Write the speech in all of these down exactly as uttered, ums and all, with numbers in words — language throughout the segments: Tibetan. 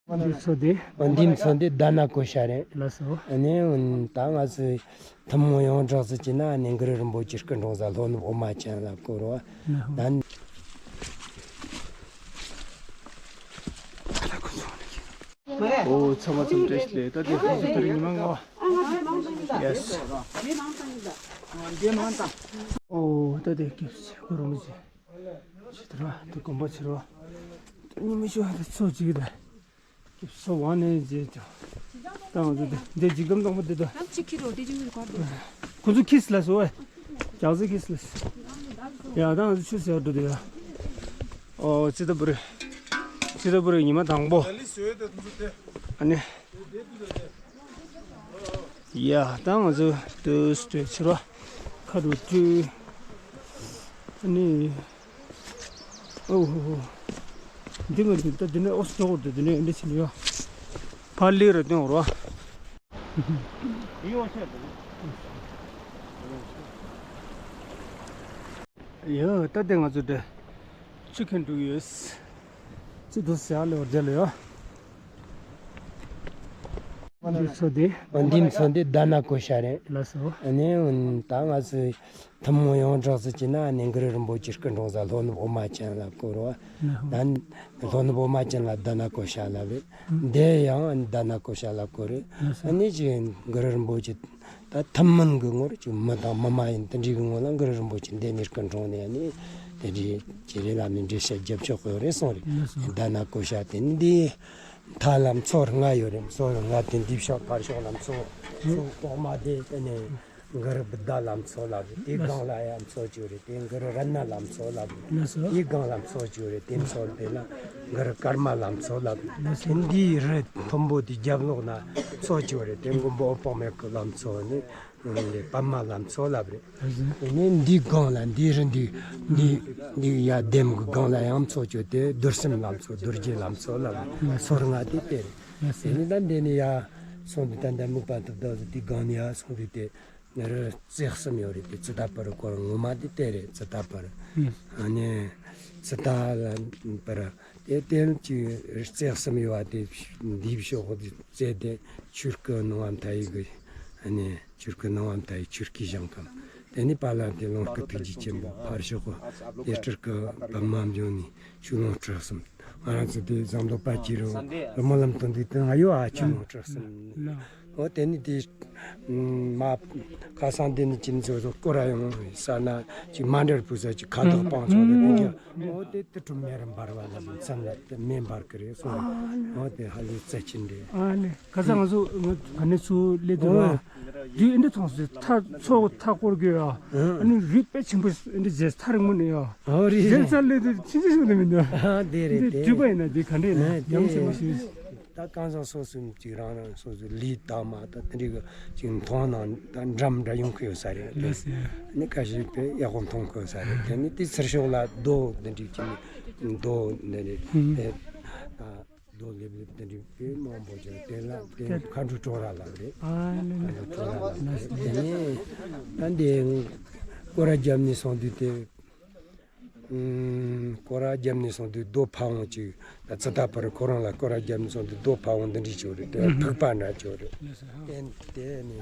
འདི་ཚོ་དེ། འདི་ཚོ་འདི་དྷ་ན་ཀོ་ཤ་རེད། ལགས་སོ། ཨ་ནི་ད་ང་ཚོས་ཐུན་མོང་ཡོངས་གྲགས་སུ་བྱས་ན་ཨ་ནི་གུ་རུ་རིན་པོ་ཆེ་སྐུ་འཁྲུངས་ས་ལྷོ་ནུབ་འོ་མ་ཅན་ལ་བསྐོར་བ། ད་ཨོ་ཚང་མ་ཚང་བཀྲ་ཤིས་བདེ་ལེགས། ད་དེ་ཧུ་ཚུ་ཐུ་རི་ཉི་མ་ལྔ་པ། ཡེ་སི། ཨོ་ད་དེ་སྐྱབས་སུ་གུ་རུ་མི་ཆེ། ཆེ་དར་བ་དེ་དགོན་པ་ཆེ་རུ་བ། ཉི་མ་ཤོ་ཧ་དེ་ཚོ་གཅིག་ད། སྐྱབས་སུ་བ་ནས་རྗེས་ཀྱང་། ད་ང་ཚོ་དེ་འཇིགས་སྒམ་དང་པོ་དེ་དོ། ཁྱི་ཁྱི་རོ་དེ་ཅུང་གི་གར་དོ། ཁོ་ཚོ་ཁིས་ལ་སོ་བས། རྒྱག་ཟེ་ཁིས་ལ་སོ། ཡ་ད་ང་ཚོ་ཆུ་ཟེར་འགྲོ་དེ་ཡ། ཨོ་ཙི་ཏ་པུ་རི། ཙི་ཏ་པུ་རི་ཉི་མ་དང་པོ། ཨ་ནི། ཡ་ད་ང་ཚོ་དུས་དུས་ཕྱིར་བ་ཁ་རུ་བཅུ། ཨ་ནི། ཨོ་ཧོ་ཧོ། འདི་ང་འདི་ད་འདི་ནས་ཨོ་སི་ཏོག་འདི་འདི་ནས་འདི་ཕྱིན་ཡོད། ཕར་ལི་རུ་སྟོན་རོ། ཡོད་ད་དེ་ང་ཚོ་འདྲ། ཆུ་ཁན་འགྲོ་ཡོད། ཅི་འདུག་ཟེར་ལེ་བར་མཇལ་ལེ་ཡོད། འདི་ཚོ་དེ། འདི་ཚོ་དེ་དྷ་ན་ཀོ་ཤ་རེད། ལགས་སོ། ཨ་ནི་ད་ང་ཚོས་ཐུན་མོང་ཡོངས་གྲགས་སུ་བྱས་ན་ཨ་ནི་གུ་རུ་རིན་པོ་ཆེ་སྐུ་འཁྲུངས་ས་ལྷོ་ནུབ་འོ་མ་ཅན་ལ་བསྐོར་བ། ད་ལྷོ་ནུབ་འོ་མ་ཅན་ལ་དྷ་ན་ཀོ་ཤ་ལབ་རེད། འདི་ཡང་ཨ་ནི་དྷ་ན་ཀོ་ཤ་ལ་བསྐོར་རེད། ཨ་ནི་ཅིག་གུ་རུ་རིན་པོ་ཆེ་ད་ཐུན་མིན་གྱི་ངོར་ཅིག་མི་དང་མི་མ་ཡིན་དེ་འདྲའི་གི་ངོ་ལ་གུ་རུ་རིན་པོ་ཆེ་འདི་ནས་སྐུ་འཁྲུངས་ནས་ཨ་ནི་དེ་འདྲའི་བྱེད་རེད་ལ་ནི་འགྲེལ་བཤད་རྒྱབ་ཆོག་གི་ཡོད་རེད་གསུངས་རེད། དྷ་ན་ཀོ་ཤ་དེ་འདི། མཐའ་ལ་མཚོ་ལྔ་ཡོད་རེད། མཚོ་ལྔ་དེ་འདི་ཕྱོགས་ཕར་ཕྱོགས་ལ་མཚོ། མཚོ་ཐོག་མ་དེ་དེ་ནས་གུ་རུ་བུདྡྷ་ལ་མཚོ་ལབ་རེད། དེའི་སྒང་ལ་ཡང་མཚོ་གཅིག་ཡོད་རེད། དེ་གུ་རུ་རཏྣ་ལ་མཚོ་ལབ་རེད། དེའི་སྒང་ལ་མཚོ་གཅིག་ཡོད་རེད། དེ་མཚོ་དེ་ལ་གུ་རུ་ཀརྨ་ལ་མཚོ་ལབ་རེད། དེ་འདིའི་རི་མཐོན་པོ་དེའི་རྒྱབ་ལོགས་ན་མཚོ་གཅིག་ཡོད་རེད། དེ་མགོན་པོ་འོད་དཔག་མེད་སྐུ་ལ་མཚོ་ནི། ལས་པདྨ་ལ་མཚོ་ལབ་རེད། དེ་ནས་འདིའི་སྒང་ལ་འདིའི་རི་འདི་འདི་འདི་ཡ་ལྡེམ་གི་སྒང་ལ་ཡང་མཚོ་བཅོས་ཏེ་རྡོར་སེམས་ལ་མཚོ། རྡོ་རྗེ་ལ་མཚོ་ལབ་རེད། མཚོ་ལྔ་དེ་དེ་རེད། དེ་ནས་ད་འདི་ནས་ཡར་སོང་དུས་ད་ལྟ་སྨུག་པ་ཐུབ་ཐབས་སུ་དེའི་སྒང་ནས་ཡར་སོང་དུས་དེ་ནས་རི་རྩེ་གསུམ་ཡོད་རེད། དེ་ཙི་ཏ་པུ་རི་ཁོ་རང་ངོ་མ་དེ་དེ་རེད། ཙི་ཏ་པུ་རི། ཨ་ནི་ཙི་ཏ་ལ་པུ་རི། དེ་དེ་ཅིག་རྩེ་གསུམ་ཡོད་པ་དེ་འདིའི་ཕྱོགས་དེ་རྩེ་དེ་ཆོས་སྐུ་སྣང་བ་མཐའ་ཡས་ཀྱི་ཨ་ནི་ཆོས་སྐུ་སྣང་བ་མཐའ་ཡས་ཆོས་སྐུའི་ཞིང་ཁམས། དེ་ནས་པཱ་ལགས་དེ་ལུང་སྐུ་ཐུགས་རྗེ་ཆེན་པོ། ཕར་ཕྱོགས་དེ་སྤྲུལ་སྐུ་པདྨ་འབྱུང་གནས། ཆོས་ལུང་གྲུ་གསུམ། ང་རང་ཚོ་དེ་ཟམ་གདོང་དཔལ་གྱི་རི་སྨོན་ལམ་སྟོན་དུས་དེ་ང་ཡོད་ཨ། ཆོས་ལུང་གྲུ་གསུམ། འོ་དེ་ནས་དེ་མ་ཁ་སང་དེ་ནས་ཁྱིམ་ཚང་ཚོ་སྐོར་ར་ཡོང་ས་ན་ཅིག་མཎྜལ་ཕུལ་ས་ཅིག་ཁ་དོག་སྤང་ཚོགས་ལ་དེ་འདྲ། འོ་དེ་དུས་དྲུག་མེ་རུ་འབར་བ་ལ་མཚམས་ལ་དེ་མེ་འབར་གི་རེད་གསུངས། འོ་དེ་ཧ་ལས་རྩ་ཆེན་རེད། ཨ་ནི་ཁ་སང་ང་ཚོ་ང་ག་ནས་ཚུར་སླེབས་དུས་ཨ། དུས་ཨེ་འདྲ་མཐོང་སོང་། ཐག་མཚོ་ཐག་སྐོར་གི་ཨ། ཨ་ནི་རི་དཔེ་ཆེན་པོ་ཨེ་འདྲ་མཇལ། ཐག་རིང་མོ་ནས་ཨ། ཨོ་རི་རི། མཇལ་ས་སླེབས་དུས་ཕྱིན་ཅི་ཞིག་ནས་མི་འདུག་ཨ་དེ་རེད། དེ་དུས་པ་ཡིན་ན་དེ་ག་འདྲ་ཡིན་ན་ཡང་ཆེན་པོ་ཞིག་ད་གང་ཟག་སོ་སོ་ཅིག་རང་རང་སོ་སོའི་ལུས་དང་མ་དང་དེ་འདྲའི་གི་ཅིག་མཐོང་ན་ད་འདྲ་མི་འདྲ་ཡོང་གི་ཡོད་ས་རེད། ལགས་སོ། ནི་ཁ་ཤས་དཔེ་ཡག་པོ་མཐོང་གི་ཡོད་ས་རེད། དེ་ནི་དེ་ཚུར་ཕྱོགས་ལ་རྡོ་འདི་འདྲའི་ཅིག་རྡོ་འདི་འདྲའི་ཨེ་རྡོ་ལེབ་ལེབ་འདི་འདྲའི་དཔེ་མང་པོ་ཅིག་དེ་ལ་དེ་མཁའ་འགྲོའི་ཁྲོ་ར་ལབ་རེད། ཨ་ནི་མཁའ་འགྲོའི་ཁྲོ་ར་ལབ་རེད། དེ་ནི་ད་འདི་སྐོར་ར་བརྒྱབ་ནས་སོང་དུས་དེ། ཨུམ། སྐོར་ར་བརྒྱབ་ནས་སོང་དུས་རྡོ་ཕ་བོང་ཅིག་ད་ཙི་ཏ་པུ་རི་ཁོ་རང་ལ་སྐོར་ར་བརྒྱབ་ནས་སོང་དུས་རྡོ་ཕ་བོང་འདི་འདྲ་ཅིག་ཡོད་རེད། དེ་ལ་ཐིགས་པ་འདྲ་ཅིག་ཡོད་རེད། དེ་དེ་ནས་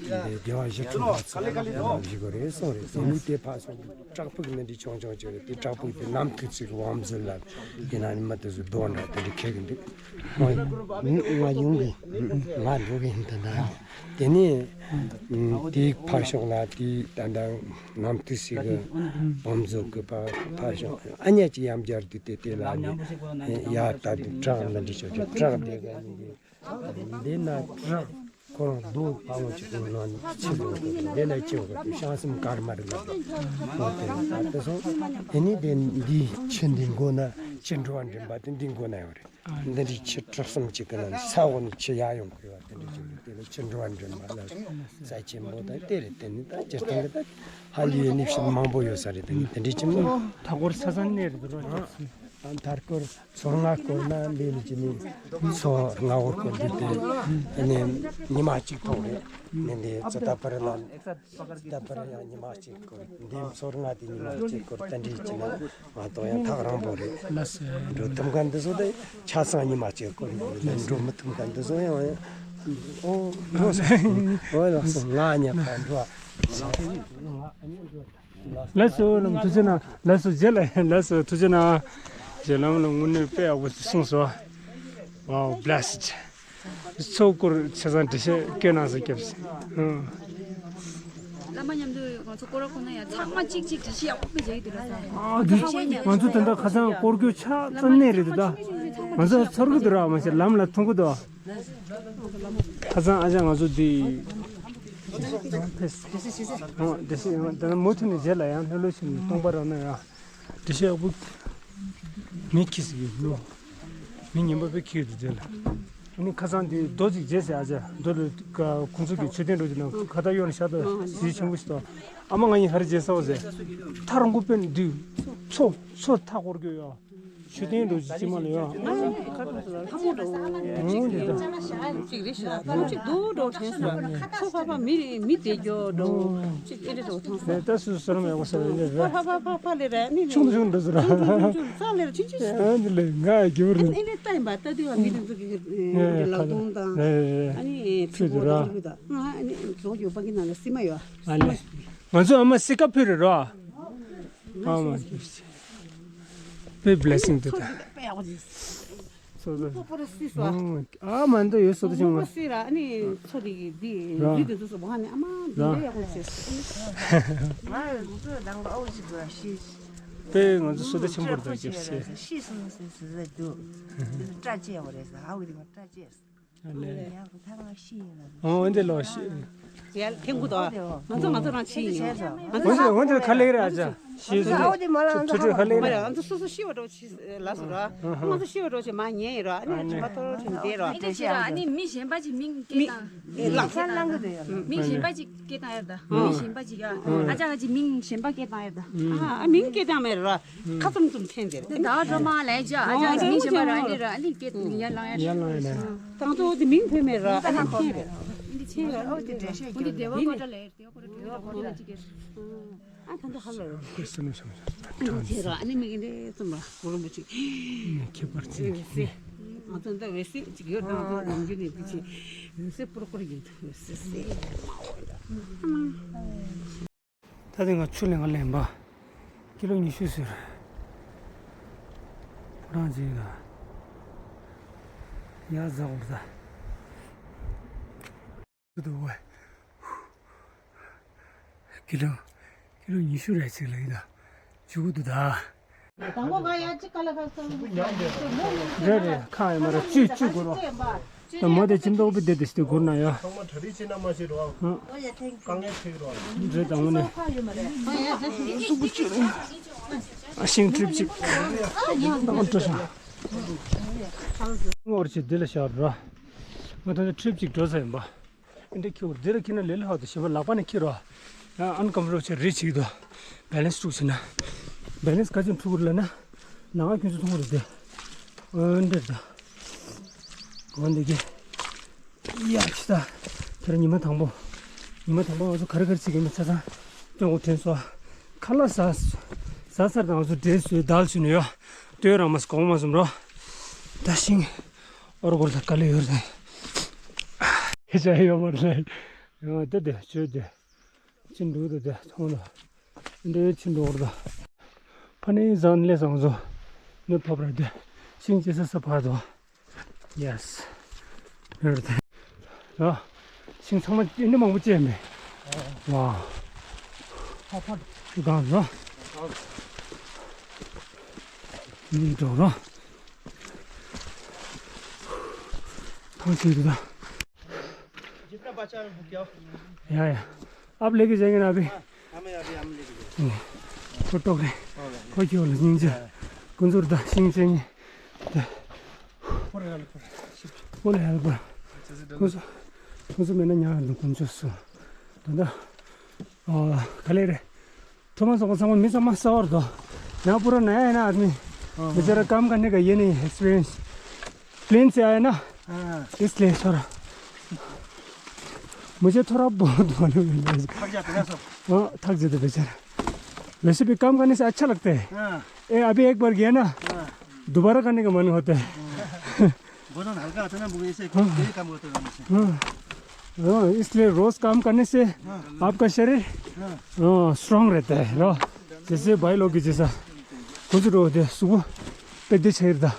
དེ་རྒྱལ་བ་ཞི་ཁྲོ་ལ་ཚོགས་ལ་བཞུགས་གི་རེད་གསུངས་རེད། དེ་ནས་དེ་ཕར་སོང་དུས་བྲག་ཕུག་འདི་འདྲ་ཆུང་ཆུང་ཅིག་ཡོད་རེད། དེ་བྲག་ཕུག་དེ་གནམ་ཐིག་ཚིག་གི་བང་མཛོད་ལ་དེ་ན་ནི་མི་དེ་ཚོ་རྡོ་འདྲ་དེ་འདྲ་འཁྱེར་གི་འདུག་ང་ཡོང་གི་ང་འགྲོ་གི་ཡིན། ད་ད། དེ་ནས་དེའི་ཕར་ཕྱོགས་ལ་དེའི་ད་ལྟ་གནམ་ཐིག་ཚིག་གི་བང་མཛོད་ཀྱི་ཕར་ཕར་ཕྱོགས་ཨ་ཉག་ཅིག་ཡར་མཇལ་དུས་དེ་དེ་ལ་ནི་ཡར་ལྟ་དུས་བྲག་འདི་འདྲ་ཅིག་ཡོད་རེད། བྲག་དེ་ག་ནི་འདི་ན་བྲག་ཁོ་རང་རྡོ་ཕ་བོང་ཅིག་གི་ནང་ནས་ཆུ་འདུག་འདི་ན་ཆུ་ཡོད་རེད། བྱང་སེམས་ཀརྨ་རི་ལ་འོ་དེ་ལ་ད་དེ་སོང་། དེ་ནས་དེ་འདིའི་ཆུ་འདི་མགོ་ན་ཆུ་འགྲོ་བ་འདྲེན་པ་དེ་འདི་མགོ་ན་ཡོད་རེད། འདི་འདྲའི་ཆུ་གྲུ་གསུམ་གཅིག་གི་ནང་ས་འོག་ནས་ཆུ་ཡར་ཡོང་གི་ཡོད་པ་དེ་འདྲ་ཅིག་རེད། དེ་ལ་ཆུ་འགྲོ་བ་འདྲེན་པ་ལ་རྩ་ཆེན་པོ་དང་དེ་རེད། དེ་ནི་ད་སྤྱིར་བཏང་གི་ད་ཧ་ལས་ཡོད་ནི་ཕྱིར་མང་པོ་ཡོད་ས་རེད། དེ་ནི་དེ་འདྲའི་ཆེན་མོ། མཐའ་འཁོར་ས་ཚང་གནས་རེད་འདུག་རོགས། མཐའ་སྐོར་ཚོར་ལྔ་སྐོར་ན་འདི་ནི་ཅི་ནི་ཚོར་ལྔ་བོ་སྐོར་འདི་དེ་ནི་ཉི་མ་གཅིག་ཐོག་རེད། ནི་འདི་ཙི་ད་པར་ལ་ཙི་ད་པར་ཡང་ཉི་མ་གཅིག་སྐོར་འདི་ཚོར་ལྔ་དེ་ཉི་མ་གཅིག་སྐོར་ད་འདྲི་ཅི་ན་ང་ཏོ་ཡང་ཐག་རིང་པོ་རེད། ལགས་སོ། འགྲོ་ཐུབ་མཁན་འདི་ཚོ་དེ་ཆ་ཚང་ཉི་མ་གཅིག་སྐོར་འགྲོ་མི་ཐུབ་མཁན་འདི་ཚོ་ཡང་ཨོ་འགྲོ་སོང་། ཨོ་ལགས་སོ། ང་ཉ་ཕ་འགྲོ། ལགས་སོ། ལགས་སོ། ཐུགས་རྗེ་གནང་། ལགས་སོ། རྗེས་ལ་ལགས་སོ། ཐུགས་རྗེ་གནང་། རྗེ་བླ་མ་ལ་དངོས་གནས་དཔེ་ཡག་པོ་གསུངས་སོ། Wow, blessed. ཚོགས་སྐོར་ཆ་ཚང་འགྲེལ་བཤད་བཀོད་གནང་སོ་སྐྱབས། ཨང་། བླ་མ་མཉམ་དུ་ང་ཚོ་སྐོར་ར་ཁོ་ན་ཡང་ཚང་མ་གཅིག་གཅིག་འགྲེལ་བཤད་ཡག་པོ་བྱེད་ཀྱི་འདུག་ལ་ས། ཨ་འདི་ང་ཚོ་ད་ལྟ་ཁ་སང་སྐོར་སྐྱོད་ཆ་ཚང་གནས་རེད་འདུག་ད། ང་ཚོ་ཚོར་གི་འདུག་ར། མ་གཞི་ལམ་ལ་ཐུག་གི་འདུག་ཁ་སང་ཨ་ཅག་ང་ཚོ་འདི། ཨོ་དེ་སྲིད་ཡང་ད་ནི་མུ་མཐུད་ནས་རྗེས་ལ་ཡང་ལྷོད་ལྷོད་བྱས་ནས་སྟོང་པ་རག་ན་ཡང་འགྲེལ་བཤད་ཡག་པོ་མི་ཁྱི་ཟིག་ཡོད་ནོ། མི་ངན་པ་དཔེ་ཁྱི་ཡོད་འདུག་རྗེས་ལ། ཨ་ནི་ཁ་སང་འདི་རྡོ་ཅིག་བརྗེས་ཟེར་ཨ་ཅག་རྡོ་ལ་ཁོང་ཚོ་གི་མཆོད་རྟེན་འགྲོ་རྒྱུ་ནང་ཁ་བཏགས་གཡོགས་ནས་བཞག་ད་གཟི་ཆེན་པོ་ཞིག་ཏོ། ཨ་མ་ང་གཉིས་ག་རེ་བརྗེས་ས་བ་ཟེར། ཐག་རིང་པོ་དཔེ་འདུག་མཚོ་མཚོ་ཐག་སྐོར་སྐྱོད་ཡོད། མཆོད་རྟེན་འགྲོ་རྒྱུ་ཅི་མ་ལ་ཡོད། ཨ་ཁ་ཐུག་ལྷ་མོ་འགྲོ། འོང་འདི་ད། ཅིག་རེ་ཞིག་ལ་ཁ་ཅིག་འདུག་འགྲོ་དྲན་སོང་། ཁོ་ཕ་ཕ་མི་མི་བསྡད་རྒྱུ་འགྲོ། ཅིག་ཨེ་འདྲ་འགྲོ་ཐང་སོང་། ད་སུ་སུ་ར་མེད་པ་ས་རེད་རེད། ཕ་ཕ་ཕ་ཕ་ལེ་ར་ནི་ཆུང་ཆུང་འགྲོ་ཟེར་ར། ཆུང་ཆུང་ས་ལེ་ར་ཆུང་ཆུང་ཞིག་ཨ་འདི་ལེ་ང་གི་བར་ཨེ་ནི་ལྟ་ཡིན་པ་ལྟ་དུས་ཨ་མི་དེ་ཚོ་གི་ལག་སྟོང་དང་ཨ་ནི་ཕྲུ་གུ་ར་ཨ་ནི་ལོ་རྒྱུས་པ་གི་ནང་ལ་སི་མ་ཡོད། ཨ་ལེ། ང་ཚོ་ཨ་མ་སི་ཀ་ཕུ་རེད་རོ། ཨ་མ། དཔེ་བི་ལེ་སིང་འདུག་ད། སོ་སོ། ཨ་མ་འདི་ཡོད་སོ་ད་ཆུང་མ། སི་ར་ཨ་ནི་ཚོ་དེ་གི་འདི་རི་དེ་ཚོ་སོ་བ་ནི་ཨ་མ་འདི་ལས་ཡག་པོ་བྱས། དཔེ་ང་ཚོ་སོ་ད་ཆེན་པོ་རེད་ད་སྐྱབས་སེ། ཤི་སོང་ཟེར་ཟེར་ཟེར་འདུག་སྐྲ་བཅད་པ་རེད་ཟེར། ཨ་འོ་དེ་ལོ་ཤི། ཡ་ཐེངས་དགུ་དོ། ང་ཚོ་ང་ཚོ་རང་ཕྱི་ཡིན་ཡོད། ང་ཚོ་འོན་ཏེ་འོན་ཏེ་ག་ལེ་རེད་ཨ་ཅག་ཤི་སོང་། ཨ་འོ་དེ་མ་ལ་ང་ཚོ་ཚུར་ཚུར་ག་ལེ་མ་རེད། རེད། ང་ཚོ་སོ་སོ་ཤི་བ་འགྲོ་ཕྱི་ལ་སོ་ར། ང་ཚོ་ཤི་བ་འགྲོ་ཕྱི་མ་ཉལ་ཡིན་ར། ཨ་ནི་ཅི་མ་ཐོར་ཕྱི་འདས་ར། ཨ་ནི་ཅི་ར་ཨ་ནི་མི་གཞན་པ་ཅིག་མིང་སྐད་བཏང་། ལག་ས་ལང་གི་འདུག་ཡ། མིང་གཞན་པ་ཅིག་སྐད་བཏང་ཡ་ད། མིང་གཞན་པ་ཅིག་ཡ། ཨ་ཅག་ག་ཅིག་མིང་གཞན་པ་སྐད་བཏང་ཡ་ད། ཨ་མིང་སྐད་བཏང་མེད་ར། ཁ་ཙམ་ཙམ་ཚན་དེར། དེ་ཟླ་བ་སྒྲོལ་མ་ལ་ཡ་ཅག་ཨ་ཅག་ག་ཅིག་མིང་གཞན་པ་ར། ཨ་ནི་ར་ཨ་ནི་སྐད་ཡར་ལང་ཡ། ཡར་ལང་ཡ་ལ། དང་ཐོག་དེ་མིང་བོད་མེད་ར། ཨ་ནི་ཚན་རེད། འདི་ཚན་རེད། ཨོ་དེ་འདྲ་ཤག་འདི་སྡེ་བ་ཀོ་ཏྲ་ལ་ཡོད། དེ་ཀོ་ཏྲ་ཀོ་ཏྲ་ཅིག་གེར། ཨ་ད་འདི་ཧ་ལ་རོ། ཁོས་སེམས་ནས་བྱུང་ཡོད། ཨ་ནི་ཚན་རེད། ཨ་ནི་མི་གི་འདྲེ་ཙམ་ར་གོ་རུ་མི་ཅིག་ཁྱད་པར་ཅན་གྱི་སེ། ང་ཚོ་འདི་བས་སེ་ཅིག་ཡོད། ད་ང་ཚོ་ནམ་རྒྱུན་ནས་འདི་ཅིག་སེ་པུར་པུར་ཡོད་སེ་སེ། ད་ཐེངས་ང་ཆུ་ལེན་ག་ལེན་པ། ཀི་ལོ་ཉི་ཤུ་ཟེར། ཁོ་རང་ཅིག་ཡ་ཟ་འོར་ད། འདུག་བས། ཀི་ལོ་ཀི་ལོ་ཉི་ཤུ་རེ་ཅིག་ལ་ཡིན་ད། ཆུ་བོ་འདུག་ད། དང་པོ་ང་ཡ་གཅིག་ག་ལ་ག་སོང་། རེད་རེད། ཁ་ཡ་མ་ར་བཅུ་བཅུ་དགོས་རོགས། ད་མོ་དེ་ཁྱིམ་ཐོག་པའི་སྡེ་དེ་ཞིག་དེ་སྒུར་ན་ཡ། ཚང་མ་གྲ་སྒྲིག་བྱེད་ན་མ་བྱེད་རོགས། དཀའ་ངལ་འཕྲད་རོགས། རེད་ད་དངོས་གནས། ཨ་ཤིང་ཊི་རིབ་ཅིག་ད་མ་འགྲོ་ཤག་ངོར་ཆེ་འདི་ལ་ཤར་ར། ང་ད་ནི་ཊི་རིབ་ཅིག་འགྲོ་ས་ཡིན་པ། འདི་ཁྱེར་འདི་ལ་ཁྱེར་ན་ལས་སླ་བ་དང་ཞེ་པོ་ལག་པ་ནས་ཁྱེར་རོ། ཡང་ཨན་ཀམ་ཕོར་ཊེ་བལ་ཆེ་གི་འདུག་བེ་ལེན་སི་འཁྲུག་ཟིན་ན། བེ་ལེན་སི་ག་ཚོད་འཁྲུག་གི་རེད་ལབ་ན། ནང་ང་ཁྱོད་ཚོ་མཐོང་གི་རེད་དེ། འོན་ཏེ་ད། འོན་ཏེ་གི། ཡ་ཆི་ད། དེ་རིང་ཉི་མ་དང་པོ། ཉི་མ་དང་པོ་ང་ཚོ་ག་རེ་ག་རེ་བྱེད་ཀྱི་ཡོད་མེད་ཆ་ཚང་སྟོན་དགོས་དྲན་སོང་། ཁ་ལག་ཟ། ཟ་ཚར་དང་ང་ཚོ་འབྲས་བཟོས་དལ་བྱུང་ནས་ཡོད། ལྟོས་རང་མ་སྐོང་མ་བཟུམ་རོ། ད་ཤིང་། ཨོར་གོར་དང་དཀའ་ལས་ཡོད་རེད། ཧེ་ཅག་ཡོད་མ་རེད། ཡང་དེ་དེ་བྱོས་དེ། ཅི་འདུག་དེ་དེ་ཐོང་ལ། འདྲེ་ཅི་འདུག་རེད། ཕ་ནི་བཟང་ལས་བཟང་བཟོ། ནི་ཕབ་ར་དེ། ཤིང་ཅི་ས་ས་ཕར་དོ། ཡེ་སི། རེད་དེ། ར། ཤིང་ཚང་མ་ཨེ་འདྲ་མང་པོ་བཅད་མེད། ཝ། ཧ་ཧ། གང་ར། ཡིན་འགྲོ་ར། ཐང་ཆེན་འདུག་ད། जितना बचा है वो क्या? या, या। आप लेके जाएंगे ना अभी? हाँ, हमें अभी हम लेके जाएंगे। फोटो के। हो गया। कोई क्यों नहीं, नीचे। हाँ। कुंजूर दा, सिंह सिंह। दा। पूरा हेल्प। पूरा हेल्प। कुंजूर, कुंजूर मैंने यहाँ कुंजूर सो। दादा। आ, खले रे। ཐོ་མ་སོགས་ཚང་མ་མི་ཚང་མ་གསར་བར་དོ། ཡང་པུ་ར་ན་ཡ་ན་ཨ་མི། हाँ। बेचारा काम करने का ये नहीं है एक्सपीरियंस। प्लेन से आया ना, हाँ। इसलिए थोड़ा, मुझे थोड़ा बहुत मालूम है। थक जाते हैं सब। हाँ, थक जाते बेचारा। वैसे भी काम करने से अच्छा लगता है। हाँ। ए, अभी एक बार गया ना, हाँ। दोबारा करने का मन होता है। हाँ। वजन हल्का होता है ना, वो ऐसे हाँ। यही काम करते हैं वजन से। हाँ। हाँ, इसलिए रोज काम करने से हाँ। आपका शरीर, हाँ। हाँ, स्ट्रांग रहता है, रो। जैसे भाई लोग की जैसा। कुछ रोज दे, सुबह पे दे छेड़ दा।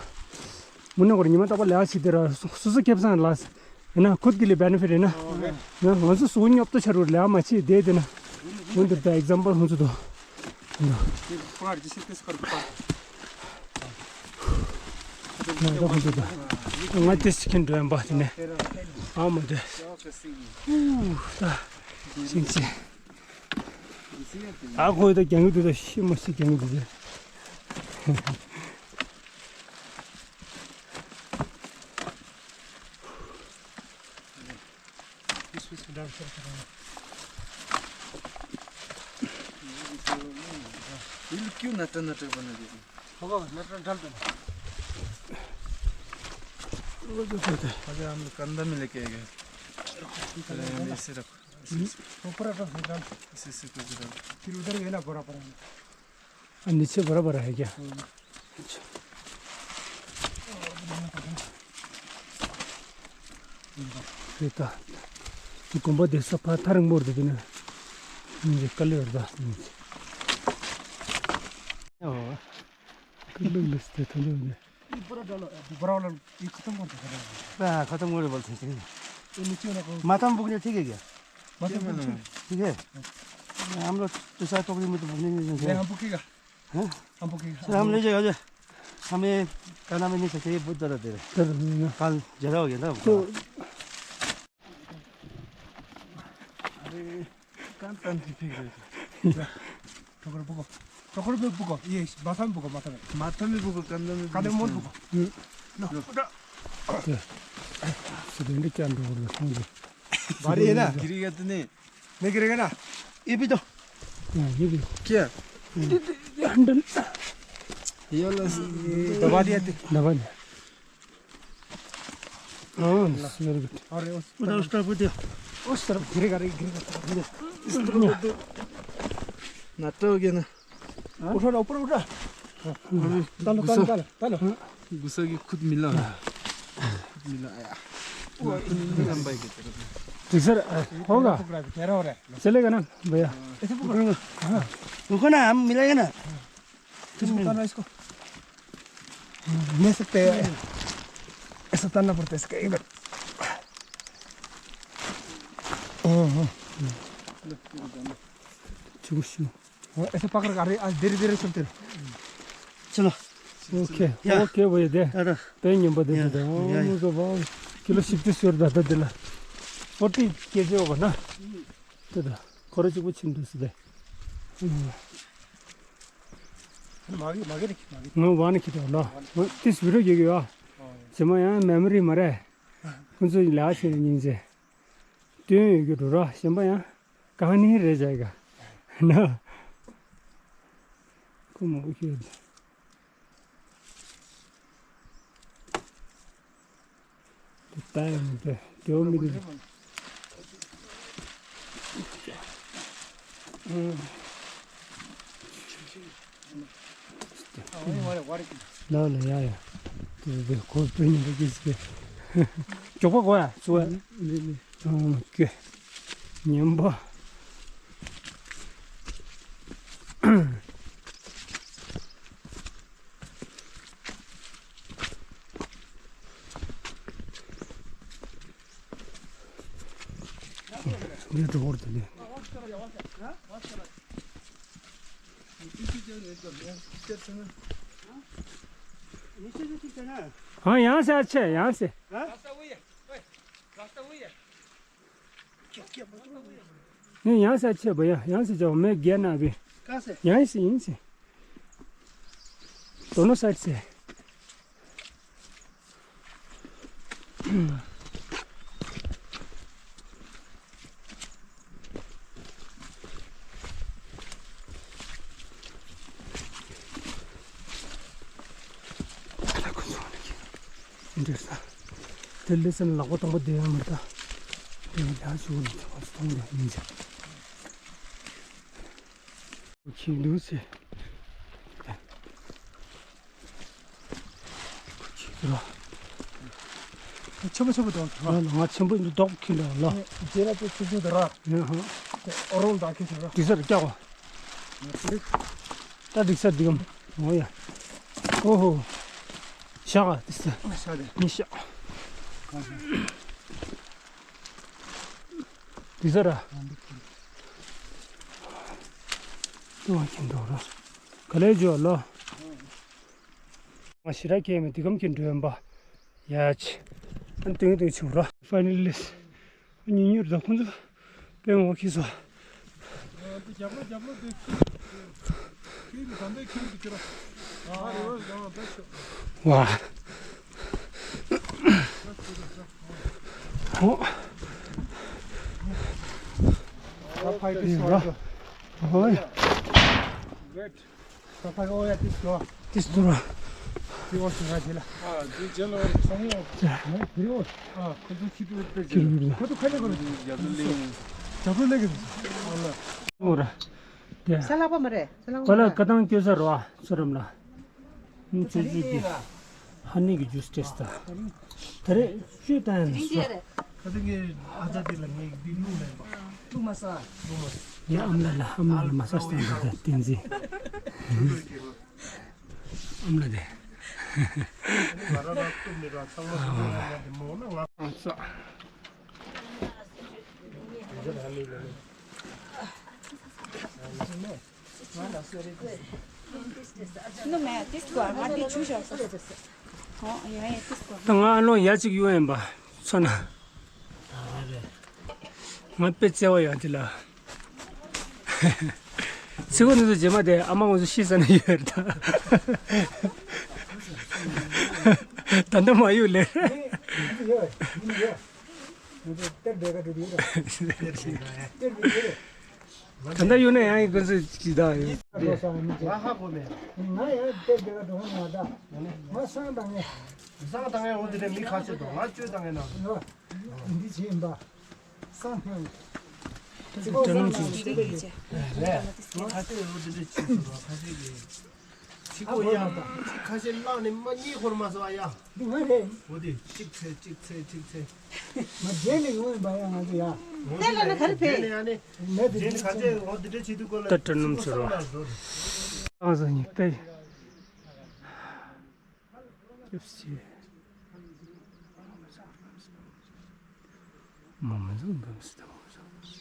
मुन्ने को निमा तब ले आ सीधे रहा, सु-, सुसु केप सान लास। है ना, खुद के लिए बेनिफिट है ना। हाँ। ना, वहाँ से सोन अब तो छरूर ले आ, मच्छी दे देना। वो देता है, एग्जांपल हो तो। ना। ये पकड़, जिसे तेज कर, पकड़। ना, तो हम तो। मैं तेज चिकन ड्राइम बात ने। हाँ, मुझे। ऊ, ता। सिंची। आ, कोई तो क्या नहीं, तो तो शी मस्ती क्या नहीं तुझे। इस, इस डाल कर। ये लोग क्यों नटर नटर बना दिए? होगा, नटर डाल दो। वो जो करते हैं। अरे, हम लोग कंधा में लेके आएंगे। अरे, ऐसे रखो। ऊपर रखो, फिर डाल। ऐसे, ऐसे करके डाल। फिर उधर ये ना, बड़ा, बड़ा। नीचे बड़ा बड़ा है क्या? हम्म। अच्छा। ये तो, ये कुंभा देख सकता था, रंग बोर्ड देते ना। मुझे कल ही होता। ओ। कल ही लिस्ट है, थोड़ी होगी। ये पूरा डालो, दोबारा वाला, ये खत्म कर दो, खत्म कर दो। हाँ, खत्म कर दो, बोलते हैं। ये नीचे वाला को माथा में बुकने ठीक है क्या? माथा में बुकने। ठीक है। हम लोग दूसरा टोकरी में तो बुकने नहीं देंगे। नहीं, हम बुकेगा। हैं? हम बुकेगा। सर, हम ले जाएगा, जो हमें खाना में नहीं सकते, ये बहुत ज़्यादा देर है। सर, नहीं ना। कल ज़्यादा हो गया ना। तो अरे, कान, कान ठीक, ठीक, ठीक। जा, टोकर बुको। टोकर भी बुको। ये माथा में बुको, माथा में। माथा में बुको, कंधा में कंधा में बुको। बुको। हम्म। लो, लो। उठा। सर, ये क्या टोकर है? भारी है ना? गिरेगा तो नहीं? नहीं गिरेगा ना? ये भी तो। हाँ, ये भी। क्या? ये, ये, ये हैंडल। ये वाला, ये दबा दिया थे। दबा दिया। हाँ, very good। और उस उधर उस तरफ दिया। उस तरफ गिरेगा रे, गिरेगा, गिरेगा। इस तरफ दे। नाटक हो गया ना। हाँ? उठो ना, ऊपर उठो। हाँ। डालो, डालो, डालो, डालो। गुस्सा की खुद मिला। खुद मिला आया। वो अपनी लंबाई की तरफ। ठीक सर, होगा? पकड़ा है, गहरा हो रहा है। चलेगा ना भैया? ऐसे पकड़ो। हाँ। रुको ना, हम मिलाएंगे ना। तुम उतारना इसको। ले सकते हैं। ऐसा उतारना पड़ता है इसका एक बार। हाँ, हाँ। चुप, चुप। हाँ, ऐसे पकड़ कर, अरे, आज धीरे धीरे चलते रहो। चलो। ओके, या। ओके, भैया, दे। टाटा। पेन नंबर दे या, दे। ओ, या, या। मुझे वाह। किलो सिक्सटी स्योर दादा दिला। फोर्टी केजी होगा ना? दादा, खर्च कुछ नहीं दे। मागे, मागे रे, मागे। ང་ཝ་ནི་ཁི་ཏོ་ལོ། ང་ཏིས་བི་རོ་གི་ཡོད། ཨོ། ཇེ་མ་ཡང་མེ་མོ་རི་མ་རེད། ཁོང་ཚོ་ལ་ཞེས་སྙིང་རྗེ། སྟོན་ཡོད་རྒྱུ་འགྲོ་ར་གཞན་པ་ཡང་གང་ནི་རེད་བྱ་ག་ན། ཁོ་མ་གོ་ཤེས། དེ་ལྟ་ཡང་མི་འདུག་དེ་འོ་མི་འདུག་ལ་ལ་ཡ་ཡ། དེ་དེ་ཁོ་པེ་ཉིན་པ་སྐྱེས་སྐྱེས། མགྱོགས་པ་གོ་ཡ་སུ་བ། ལི་ལི། ཨང་ཀེ། ཉན་པ། འདི་འགྲོ་བར་དུ་ནི། हाँ, यहाँ से अच्छे है, यहाँ से। हाँ? नहीं, यहाँ से अच्छे है भैया, यहाँ से जाओ, मैं गया ना अभी। कहाँ से? यहीं से, यहीं से। दोनों साइड से। འདྲེ་ས། དེ་ལས་སེམས་ལག་པ་སྟོང་པ་བསྡད་ཡོད་མ་རེད་ད། དེ་ཡང་ཞུ་གི་མི་འདུག་ག་སྟོང་པ་ཡིན་ཟེར། ཁྱི་འདུག་ཟེར། ཁྱི་འདུག་ར། ཆེན་པོ་ཆེན་པོ་འདུག་ར། ང་ཆེན་པོ་འདུག་རྡོག་ཁྱི་འདུག་ལ། རྗེས་ལ་ཚོ་ཆུ་ཚོད་དུ་ར། ཡང་ཧང་། ཨོ་རོང་དག་ཁྱི་ཆུ་ར། འདི་སར་སྐྱག་པ། ད་འདི་སར་འདི་གམ། འོ་ཡ། ཨོ་ཧོ། ཤ་ག་འདི་སར། ཤ་དེ། མི་ཤ། འདི་ས་ར། ཏུ་བ་ཁྱིམ་དུ་ར། ག་ལེ་ཇོ་ལོ། ང་ཞི་ར་ཁེ་མི་དི་གམ་ཁྱིམ་འགྲོ་ཡོན་པ། ཡ་ཆི། ཨན་ཏུང་ཏུང་ཆུ་ར། ཕའི་ནལ་ལིས། ཉུ་ཉུར་ད་ཁོང་ཚོ་པེ་ངོ་ཁི་སོ། རྒྱབ་ལོ་རྒྱབ་ལོ་དེ། ཁྱེད་ཀྱི་གམ་པའི་ཁྱེད་ཀྱི་ཁྱེད་ར། ཨ་རེ་བ་གང་བ་ད་ཤོག་ཝ། ཨོ། ད་ཕའི་ཏི་སོ་ར། ཨོ་ཡ། ད་ཕའི་ཨོ་ཡ་ཏི་སོ། ཏི་སོ་ར། ཏི་ཨོ་སོ་ར་ཇེ་ལ། ཨ་ཏི་ཇེ་ལ་སོང་ཡོད། ཨ་ཁོ་ཚོ་ཁྱི་ཏུ་ཏི་ཇེ་ལ། ཁོ་ཚོ་ཁ་ལེ་གོ་ར། རྒྱབ་ལོ་ལེ། རྒྱབ་ལོ་ལེ་གི། ཨོ་ར། ས་ལག་པ་མ་རེད། ས་ལག་པ་ག་ལ་མ་རེད། ཀ་ཏང་སྐྱོ་ས་རོ་ཨ་ཚོ་རམ་ལ། ཨུམ་ཚོ་ཚོ་གི་ཧ་ནི་གི་ཇུས་ཏེས་ད། ད་རེ་བཅུ་ད་ཡང་ནི་སོ། ཁ་ཏི་གི་ཨ་ཅག་དེ་ལ་ངས་འདི་བླུགས་མེད་པ། བླུགས་མ་ས། བླུགས་མ་ས། ཡ་ཨམ་ལ་ལ་ཨམ་ལ་ལ་མ་ས་སྟེང་གི་ད་བསྟན་འཛིན། ཨམ་ལ་དེ། ང་རང་རང་བཏུབ་ནི་ར་ཚང་མ་བཏུབ་ནི་ར་དེ་མོ་ན་ང་ཨ་ས། ནུ་མེད་ཏིས་ཀོ་ང་འདི་ཆུ་ཞོག་ས། ཨོ་ཡ་ཡ་ཏིས་ཀོ། ད་ང་ཨ་ལོ་ཡ་གཅིག་གཡུག་ཡིན་པ་ཚོ་ན། ང་དཔེ་བརྩེ་བ་ཡོད་འདི་ལ། ཚིག་གོ་འདི་ཚོ་རྗེས་མ་དེ་ཨ་མ་ང་ཚོ་ཤི་ས་ན་ཡོད་རེད་ད། ད་ལྟ་མ་གཡུག་ལེ། ད་ལྟ་གཡུག་ན་ཡང་ཡིན་ཁོ་ཚོས་ཇི་ལྟར་ཡོད། ང་ཧ་གོ་མེད། ང་ཡང་དེ་དེ་ག་འགྲོ་མ་ད། ང་སང་དང་ངས། སང་དང་ངས་འོ་དེ་འདྲ་མི་ཁ་ཤས་དང་ང་བཅོས་དང་ངས་ན། འདི་བྱེད་ཡིན་པ། སང་ཁང་། ཅི་གོ་སང་ཁང་། ཁ་ཤས་འོ་དེ་འདྲ་བྱེད་སོང་ར་ཁ་ཤས་ཀྱིས། ཅི་གོ་ཡ། ཁ་ཤས་བླངས་ནས་མ་གཉིས་འཁོར་མ་སོང་ཨ་ཡ། འདི་ང་རེད། འོ་དེ་གཅིག་ཚེ་གཅིག་ཚེ་གཅིག་ཚེ། ང་རྗེས་ནས་ཡོང་ཡིན་པ་ཡ་ང་ཚོ་ཡ། འོ་དེ་ལ་ནི་ག་རེ་ཕེ། རྗེས་ནས་ཡ་ནི། མེད་དེ་རྗེས་ནས་ག་ཚད་འོ་དེ་འདྲ་བྱེད་དུས་སྐོར་ལ། ད་དྲ་སྣུམ་ཚོར་བ། ཨང་ས་ཉིག་ཏེ། སྐྱབས་རྗེ། མ་མ་ཟང་བམ་སི་ཏང་བ་ཟང་།